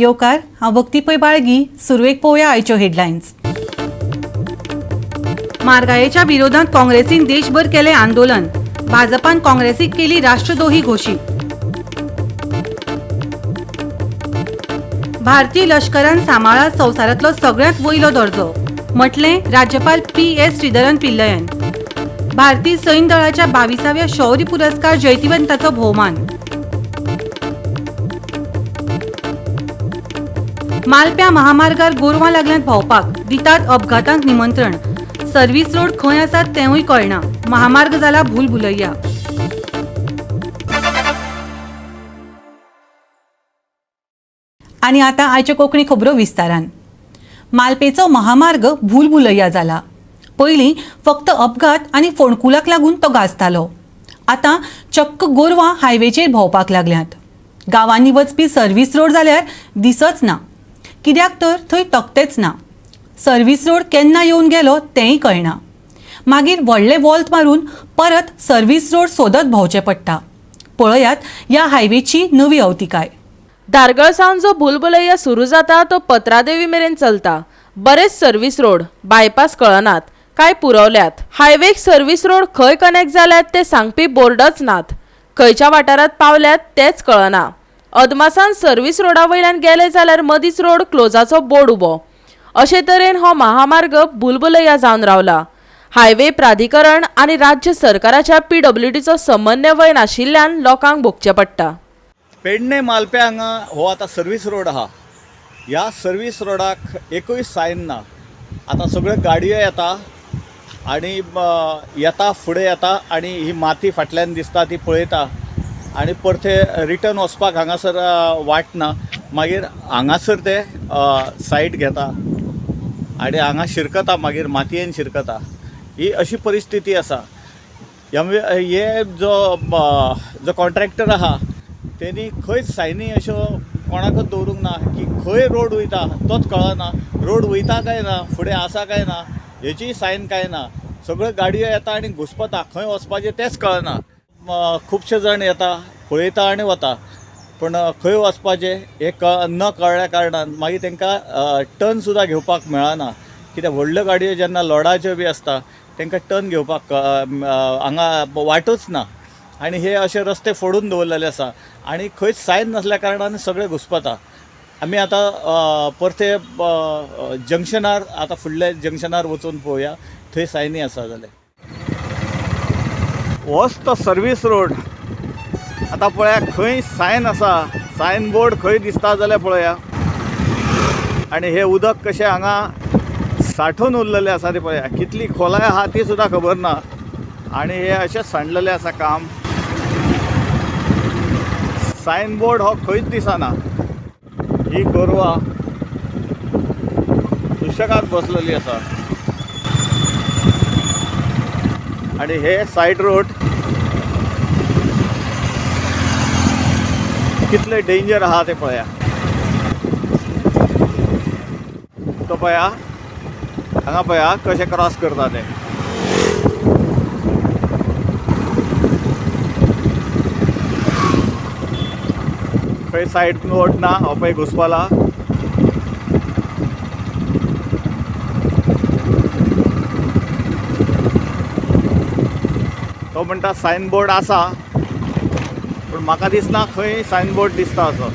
येवकार. हांव भक्ती पै बाळगी. सुरवेक पळोवया आयच्यो हेडलायन्स. म्हारगायेच्या विरोधात काँग्रेसीन देशभर केलें आंदोलन. भाजपान काँग्रेसीक केली राष्ट्रद्रोही घोशीत. भारतीय लश्करान सांबाळा संवसारांतलो सगळ्यांत वयलो दर्जो, म्हटलें राज्यपाल पी.एस. श्रीधरन पिल्लयन. भारतीय सैन्य दळाच्या 22व्या शौर्य पुरस्कार जैतिवंताचो भोवमान. मालप्या महामार्गार गोरवां लागल्यांत भोंवपाक, दितात अपघातांक निमंत्रण. सर्व्हिस रोड खंय आसा तेंवूय कळना, महामार्ग जाला भूलभुलैया. आनी आतां आयच्यो कोंकणी खबरो विस्तारान. मालपेचो महामार्ग भूलभुलैया जाला. पयलीं फक्त अपघात आनी फोंडकुलाक लागून तो गाजतालो. आतां चक्क गोरवां हायवेचेर भोंवपाक लागल्यांत. गांवांनी वचपी सर्व्हिस रोड जाल्यार दिसच ना, कित्याक तर थंय तकटेच ना. सर्व्हिस रोड केन्ना येवन गेलो तेंय कळना. मागीर व्हडले वॉल्त मारून परत सर्व्हिस रोड सोदत भोंवचें पडटा. पळयात ह्या हायवेची नवी अवतिकाय. धारगळ सावन जो भुलभुलैया सुरू जाता तो पत्रादेवी मेरेन चलता. बरेच सर्व्हिस रोड बायपास कळनात, काय पुरवल्यात. हायवेक सर्व्हिस रोड खंय कनेक्ट जाल्यात ते सांगपी बोर्डच नात. खंयच्या वाठारांत पावल्यात तेच कळना. अदमासान सर्व्हिस रोडा वयल्यान गेले जाल्यार मदींच रोड क्लोजाचो बोर्ड उबो. अशे तरेन हो महामार्ग भुलभुलैया जावन रावला. हायवे प्राधिकरण आनी राज्य सरकाराच्या पीडब्ल्यूडीचो समन्वय नाशिल्ल्यान लोकांक भोगचें पडटा. पेडणे मालप्या हांगा हो आतां सर्वीस रोड आहा. ह्या सर्वीस रोडाक एकूय सायन ना. आतां सगळ्यो गाडयो येता आनी येता फुडें येता आनी ही माती फाटल्यान दिसता ती पळयता आनी परते रिटर्न वचपाक हांगासर वाट ना. मागीर हांगासर ते सायड घेता आनी हांगा शिरकता, मागीर मातयेन शिरकता. ही अशी परिस्थिती आसा. हे जो जो कॉन्ट्रॅक्टर आहा तेणी खंयच सायनी अश्यो कोणाकच दवरूंक ना की खंय रोड वयता तोच कळना. रोड वयता काय ना, फुडें आसा काय ना, हेची सायन काय ना. सगळ्यो गाडयो येता आनी घुसपता, खंय वचपाचें तेंच कळना. खुबशे जाण येता, पळयता आनी वता, पूण खंय वचपाचें हें न कळ्ळ्या कारणान मागीर तांकां टर्न सुद्दां घेवपाक मेळना. कित्याक व्हडल्यो गाडयो जेन्ना लोडाच्यो बी आसता तांकां टर्न घेवपाक हांगा वाटूच ना. आनी हे अशे रस्ते फोडून दवरलेले आसा आनी खंयच सायन नासल्या कारणान सगळे घुसपता. आमी आतां परते जंक्शनार, आतां फुडल्या जंक्शनार वचून पळोवया, थंय सायनी आसा जाल्यार. होच तो सर्वीस रोड. आतां पळया खंय सायन आसा, सायन बोर्ड खंय दिसता जाल्यार पळया. आनी हे उदक कशें हांगा साठोवन उरलेलें आसा तें पळया, कितली खोलाय आहा ती सुद्दां खबर ना. आनी हे अशें सांडलेलें आसा काम. सायन बोर्ड हो खंयच दिसना. ही गोरवां सुशेगाद बसलेली आसा. आनी हे सायड रोड कितले डेंजर आहा ते पळया. तो पळया हांगा पळया कशें क्रॉस करता ते. खंय सायड रोड ना, हो पळय घुसपाला. तो म्हणटा सायन बोर्ड आसा, पूण म्हाका दिसना खंय सायन बोर्ड दिसता असो.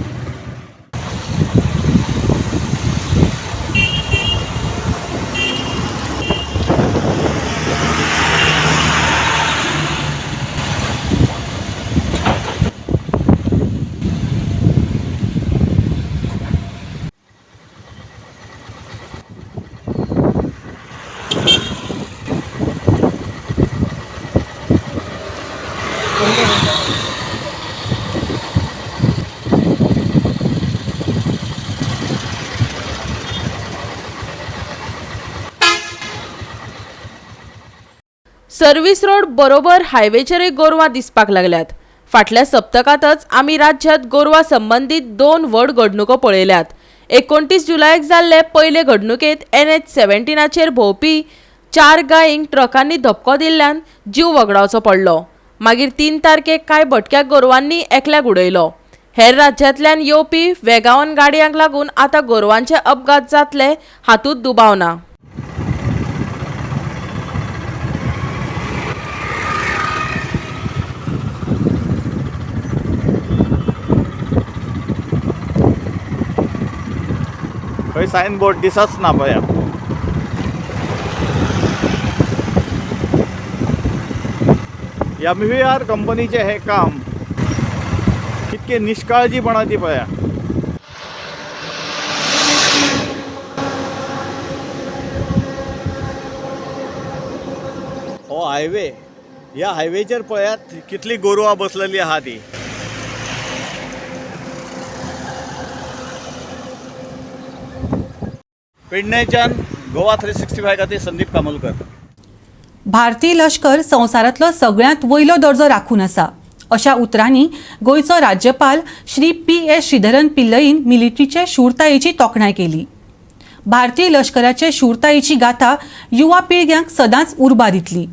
सर्व्हिस रोड बरोबर हायवेचेरय गोरवां दिसपाक लागल्यात. फाटल्या सप्तकांतच आमी राज्यांत गोरवां संबंदीत दोन व्हड घडणुको पळयल्यात. 29 जुलयाक जाल्ले पयले घडणुकेंत NH 17चेर भोंवपी 4 गायींक ट्रकांनी धपको दिल्ल्यान जीव वगडावचो पडलो. मागीर 3 तारखेक कांय भटक्या गोरवांनी एकल्याक उडयलो. हेर राज्यांतल्यान येवपी वेगावन गाडयांक लागून आतां गोरवांचे अपघात जातले हातूंत दुबाव ना. खंय सायन बोर्ड दिसच ना पळया. MVR कंपनीचें हें काम कितकें निश्काळजीपणाची पळया. हो हायवे, ह्या हायवेचेर पळयात कितली गोरवां बसलेली आहा ती. पेडणेच्यान गोवा 365 खातीर संदीप कामोलकर. भारतीय लश्कर संवसारांतलो सगळ्यांत वयलो दर्जो राखून आसा अशा उतरांनी गोंयचो राज्यपाल श्री PS Sreedharan पिल्लईन मिलिटरीचे शूरतायेची तोखणाय केली. भारतीय लश्कराचे शूरतायेची गाथा युवा पिळग्यांक सदांच उर्बा दितली,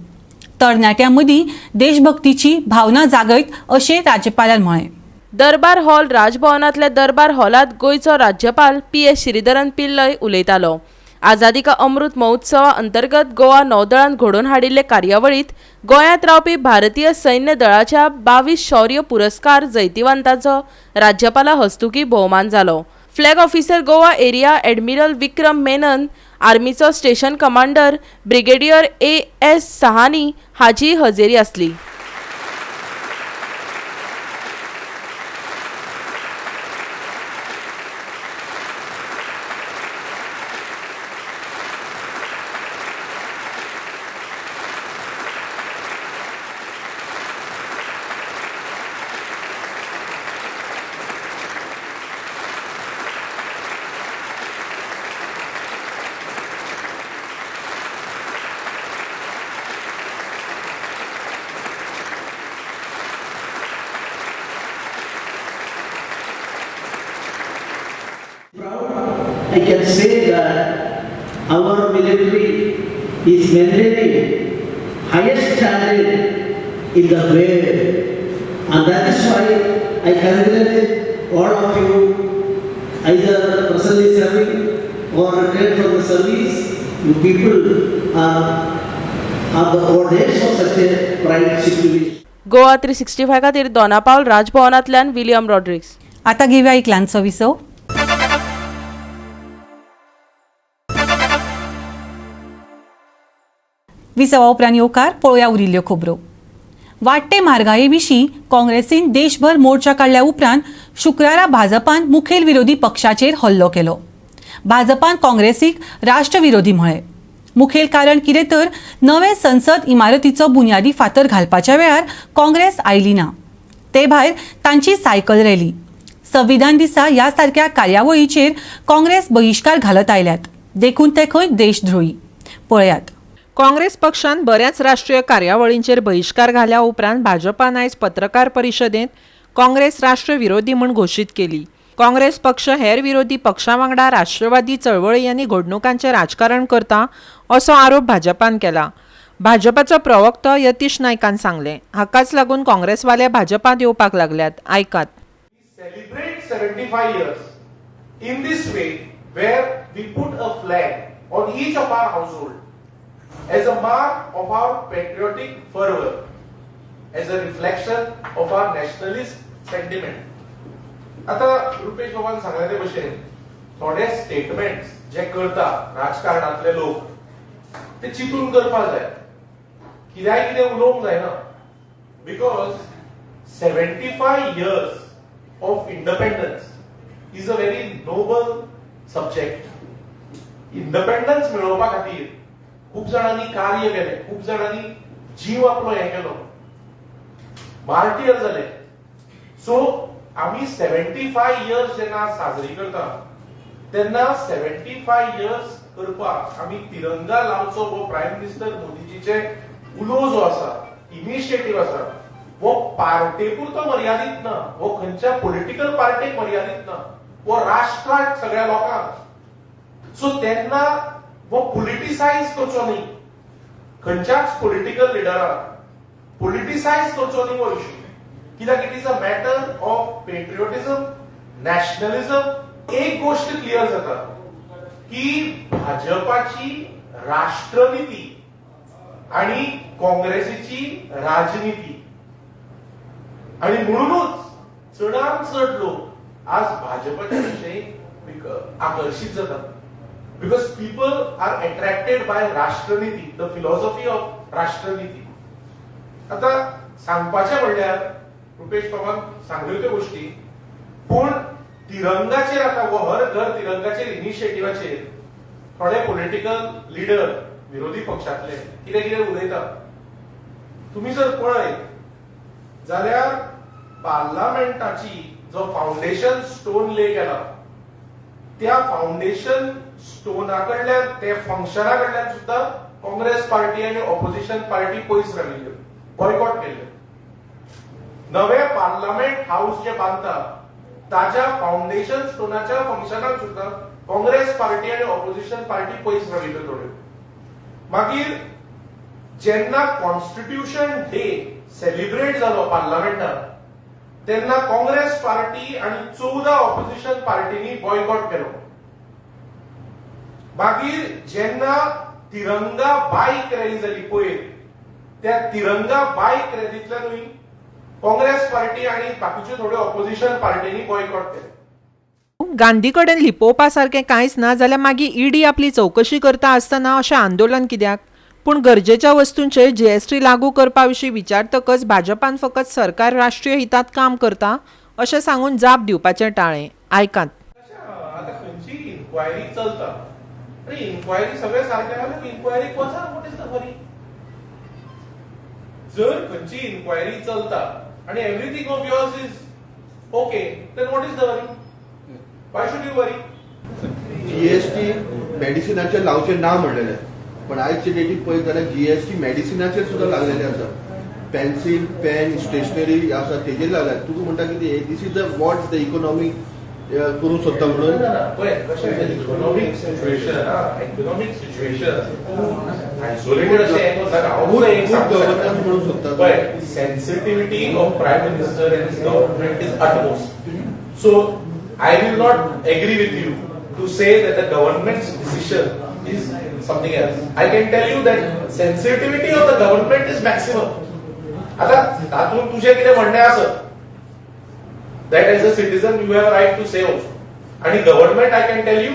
तरणाट्यां मदीं देशभक्तीची भावना जागयत अशें राज्यपालान म्हळें. दरबार हॉल राजभवनांतल्या दरबार हॉलांत गोंयचो राज्यपाल PS Sreedharan Pillai उलयतालो. आझादी का अमृत महोत्सवा अंतर्गत गोवा नौदळान घडोवन हाडिल्ले कार्यावळींत गोंयांत रावपी भारतीय सैन्य दळाच्या 22 शौर्य पुरस्कार जैतिवंतांचो राज्यपाला हस्तुकी भोवमान जालो. Flag officer Goa area admiral Vikram Menon, आर्मीचो station commander brigadier AS Sahani हाजी हजेरी आसली. I can say that our military is maintaining highest standard in the world, and that is why I congratulate all of you, either presently serving or retired from the service. You people are the owners of such a bright situation. Goa 365 खातीर Dona Paula राजभवनांतल्यान William Rodrigues. आता घेवया एक ल्हानसो विसव. विसवा उपरांत येवकार पळोवया उरिल्ल्यो खबरो. वाडटे म्हारगाये विशीं काँग्रेसीन देशभर मोर्चा काडल्या उपरांत शुक्रारा भाजपान मुखेल विरोधी पक्षाचेर हल्लो केलो. भाजपान काँग्रेसीक राष्ट्रविरोधी म्हळें. मुखेल कारण कितें तर नवे संसद इमारतीचो बुन्यादी फातर घालपाच्या वेळार काँग्रेस आयली ना. ते भायर तांची सायकल रॅली, संविधान दिसा ह्या सारक्या कार्यावळीचेर काँग्रेस बहिश्कार घालत आयल्यात, देखून ते खंय देशद्रोही. पळयात. काँग्रेस पक्षान बऱ्याच राष्ट्रीय कार्यावळींचेर बहिश्कार घाल्या उपरांत भाजपान आयज पत्रकार परिशदेंत काँग्रेस राष्ट्रविरोधी म्हूण घोशीत केली. काँग्रेस पक्ष हेर विरोधी पक्षां वांगडा राष्ट्रवादी चळवळी आनी घडणुकांचें राजकारण करता असो आरोप भाजपान केला. भाजपाचो प्रवक्तो यतीश नायकान सांगलें, हाकाच लागून काँग्रेसवाले भाजपांत येवपाक लागल्यात. आयकात. Celebrate 75 years in this way where we put a flag on each of our household as a mark of our patriotic fervor, as a reflection of our nationalist sentiment. आता रुपेश बाबान सांगले ते भशेन थोडे स्टेटमेंट्स जे करता राजकारणांतले लोक ते चिंतून करपाक जाय, कित्याय कितें उलोवंक जायना. Because 75 years of independence is a very noble subject. Independence मेळोवपा खातीर खूब जाणांनी कार्य केलें, खूब जाणांनी जीव आपलो हें केलो, मार्टियर जाले. सो आमी 75 इयर्स जेन्ना साजरी करता तेन्ना 75 इयर्स करपाक आमी तिरंगा लावचो हो प्रायम मिनिस्टर मोदीजीचे उलो जो आसा, इनिशिएटीव आसा, हो पार्टे पुरतो मर्यादीत ना, हो खंयच्या पॉलिटिकल पार्टेक मर्यादीत ना, हो राष्ट्राक सगळ्या लोकांक. सो तेन्ना हो पॉलिटिसायज करचो न्ही, खंयच्याच पॉलिटिकल लिडराक पॉलिटिसायज करचो न्ही हो इश्यू. कित्याक it is a matter of patriotism, nationalism. एक गोष्ट क्लियर जाता की भाजपाची राष्ट्रनीती आणि काँग्रेसीची राजनीती, आणि म्हणूनच चडान चड लोक आज भाजपाच्या विशयी आकर्शीत जातात, because people are attracted by राष्ट्रनीती, the philosophy of राष्ट्रनीती. आता सांगपाचें म्हणल्यार रुपेश बाबान सांगल्यो त्यो गोष्टी, पूण तिरंगाचेर आतां हो हर घर तिरंगाचेर इनिशिएटिव्हाचेर थोडे पॉलिटिकल लिडर विरोधी पक्षांतले कितें कितें उलयता. तुमी जर पळयत जाल्यार पार्लमेंटाची जो फावंडेशन स्टोन ले केला त्या फावंडेशन स्टोना कडल्यान, ते फंक्शना कडल्यान सुद्दां काँग्रेस पार्टी आनी ऑपोजिशन पार्टी पयस राविल्ल्यो, बॉयकॉट केल्ले. नवे पार्लमेंट हाऊस जे बांदता ताच्या फावंडेशन स्टोनाच्या फंक्शनाक सुद्दां काँग्रेस पार्टी आनी ऑपोजिशन पार्टी पयस राविल्ल्यो थोड्यो. मागीर जेन्ना कॉन्स्टिट्युशन डे सेलिब्रेट जालो पार्लमेंटात तेन्ना काँग्रेस पार्टी आनी 14 ऑपोजिशन पार्टींनी बॉयकॉट केलो. मागीर जेन्ना तिरंगा बायक रॅली जाली पयर, त्या तिरंगा बायक रॅलींतल्यानूय काँग्रेस पार्टी आनी बाकीच्यो थोड्यो ऑपोजिशन पार्टींनी बॉयकॉट केलें. गांधी कडेन लिपोवपा सारकें कांयच ना जाल्यार मागीर ईडी आपली चवकशी करता आसतना अशें आंदोलन कित्याक? पूण गरजेच्या वस्तूंचेर जीएसटी लागू करपा विशीं विचारतकच भाजपान फकत सरकार राष्ट्रीय हितांत काम करता अशें सांगून जाप दिवपाचें टाळ्ळें. आयकात. आतां खंयची इन्क्वायरी चलता, आनी इन्क्वायरी सगळें सारकें जाल्यार इन्क्वायरीक वचा, what is the hurry? जर खंयची इन्क्वायरी चलता आनी everything of yours is okay, then what is the hurry? Why should you worry? GST मेडिसिनाचेर लावचें ना म्हणलेलें, पण आयचे डेटीक पळयत जाल्यार जीएसटी मेडिसिनाचेर सुद्दां लागलेले आसा. पेन्सील, पेन, स्टेशनरी आसा तेजेर लागल्या. तुका म्हणटा कितें, this is the what the economy करूंक सोदता म्हणून. पळय कशें economic situation, economic situation isolated अशें गव्हर्नन्स म्हणून सोदता. पळय, sensitivity of prime minister and his government is utmost. So I will not agree with you to say that the government's decision is something else. I can tell you that sensitivity of the government is maximum. आता तातूंत तुजें कितें म्हणणें आसत, that as a citizen you have a right to say also. And government, I can tell you,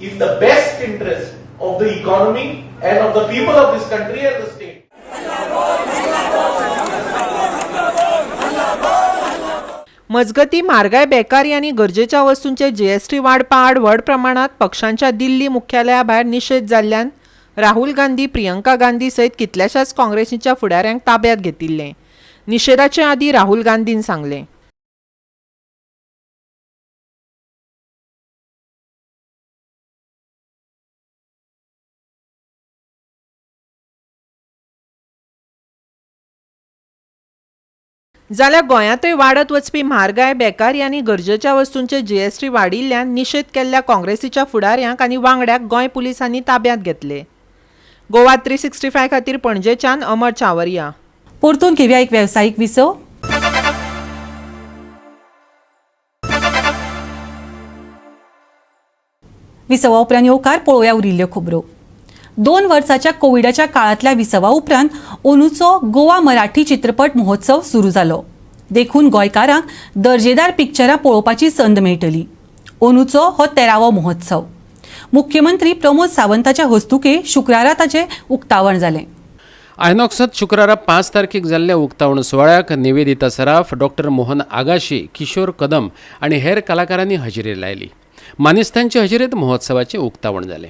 is the best interest of the economy and of the people of this country and the state. मजगती म्हारगाय, बेकारी आनी गरजेच्या वस्तूंचे GST वाडपा आड व्हड प्रमाणांत पक्षांच्या दिल्ली मुख्यालया भायर निशेध जाल्ल्यान राहुल गांधी, प्रियंका गांधी सयत कितल्याशाच काँग्रेसीच्या फुडाऱ्यांक ताब्यांत घेतिल्लें. निशेधाचे आदीं राहुल गांधीन सांगलें, जाल्यार गोंयांतय वाडत वचपी म्हारगाय, बेकारी आनी गरजेच्या वस्तूंचे जीएसटी वाडिल्ल्यान निशेध केल्ल्या काँग्रेसीच्या फुडाऱ्यांक आनी वांगड्याक गोंय पुलिसांनी ताब्यांत घेतले. गोवा 365 खातीर पणजेच्यान अमर चावरिया. परतून घेवया एक वेवसायीक विसव. विसवा उपरांत येवकार पळोवया उरिल्ल्यो खबरो. 2 वर्साच्या कोविडाच्या काळांतल्या विसवा उपरांत अंदूचो गोवा मराठी चित्रपट महोत्सव सुरू जालो. देखून गोंयकारांक दर्जेदार पिक्चरां पळोवपाची संद मेळटली. अंदूचो हो 13वो महोत्सव. मुख्यमंत्री प्रमोद सावंताच्या हस्तुके शुक्रारा ताचें उक्तावण जालें. आयनॉक्सांत शुक्रारा 5 तारखेक जाल्ल्या उक्तावण सुवाळ्याक निवेदिता सराफ, डॉक्टर मोहन आगाशी, किशोर कदम आनी हेर कलाकारांनी हजेरी लायली. मानेस्तांचे हजेरेंत महोत्सवाचें उक्तावण जालें.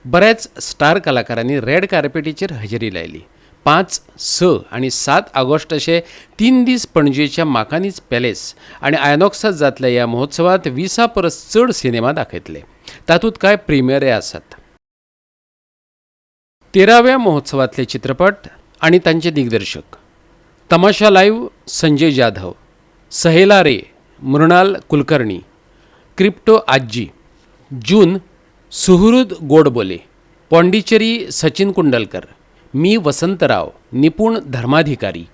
बऱ्याच स्टार कलाकारांनी रेड कार्पेटीचेर हजेरी लायली. 5, 6 आनी 7 ऑगस्ट अशे 3 दीस पणजेच्या माकानीज पॅलेस आनी आयनॉक्सांत जातल्या ह्या महोत्सवांत 20 परस चड सिनेमा दाखयतले. तातूंत कांय प्रिमियरे आसात. 13व्या महोत्सवांतले चित्रपट आनी तांचे दिग्दर्शक: तमाशा लायव्ह संजय जाधव, सहेला रे मृणाल कुलकर्णी, क्रिप्टो आजी, जून सुहृद गोडबोले, पॉंडिचेरी सचिन कुंडलकर, मी वसंतराव, निपुण धर्माधिकारी,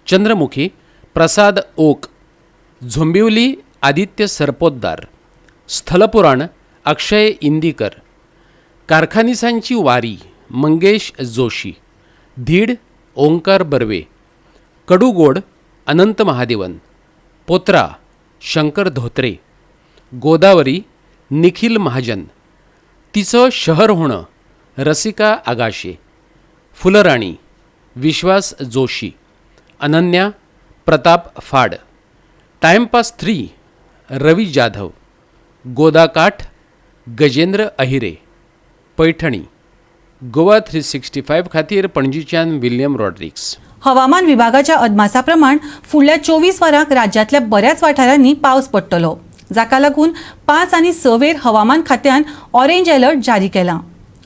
चंद्रमुखी प्रसाद ओक, झोंबिवली आदित्य सरपोतदार, स्थलपुराण अक्षय इंदीकर, कारखानिसांची वारी मंगेश जोशी, धीड ओंकार बर्वे, कडूगोड अनंत महादेवन, पोत्रा शंकर धोत्रे, गोदावरी निखिल महाजन, तिचं शहर होणं रसिका आगाशे, फुलराणी विश्वास जोशी, अनन्या प्रताप फाड, टाइमपास 3 रवी जाधव, गोदाकाठ गजेंद्र अहिरे, पैठणी. गोवा 365 खातीर पणजीच्यान विल्यम रॉड्रिक्स. हवामान विभागाच्या अदमासा प्रमाण फुडल्या 24 वरांक राज्यांतल्या बऱ्याच वाठारांनी पावस पडटलो, जाका लागून 5 आनी 6 वेर हवामान खात्यान ऑरेंज अलर्ट जारी केला.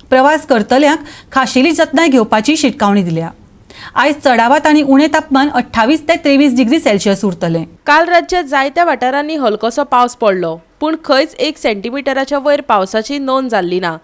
प्रवास करतल्यांक खाशेली जतनाय घेवपाची शिटकावणी दिल्या. आयज चडावात आनी उणें तापमान 28 ते 23 डिग्री सेल्सियस उरतलें. काल राज्यात जायत्या वाठारांनी हलकोसो पावस पडलो, पूण खंयच 1 सेंटीमिटराच्या वयर पावसाची नोंद जाल्ली ना.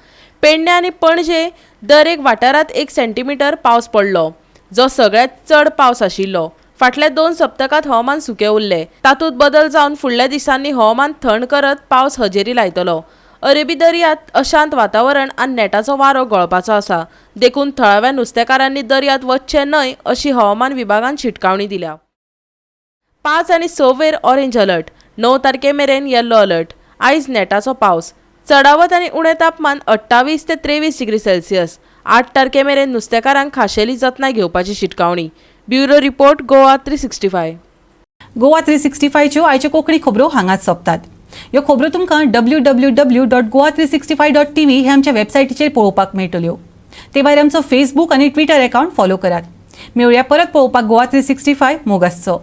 पेडणे आनी पणजे दर एक वाठारांत 1 सेंटीमिटर पावस पडलो, जो सगळ्यांत चड पावस आशिल्लो. फाटल्या 2 सप्तकांत हवामान सुकें उरलें. तातूंत बदल जावन फुडल्या दिसांनी हवामान थंड करत पावस हजेरी लायतलो. अरेबी दर्यांत अशांत वातावरण आनी नेटाचो वारो गळपाचो आसा, देखून थळाव्या नुस्तेकारांनी दर्यांत वचचें न्हय अशी हवामान विभागान शिटकावणी दिल्या. 5 आनी 6 वेर ऑरेंज अलर्ट, 9 तारखे मेरेन येल्लो अलर्ट. आयज नेटाचो पावस, चडावत आनी उणें तापमान 28 ते 23 डिग्री सेल्सियस. 8 तारखे मेरेन नुस्तेकारांक खाशेली जतनाय घेवपाची शिटकावणी. Bureau report, Goa 365. Goa 365च्यो आयच्यो कोंकणी खबरो हांगाच सोंपतात. ह्यो खबरो तुमकां www.goa365.tv हे आमच्या वेबसायटीचेर पळोवपाक मेळटल्यो. ते भायर आमचो फेसबूक आनी ट्विटर अकावंट फॉलो करात. मेळुया परत पळोवपाक गोवा 365. मोग आसचो.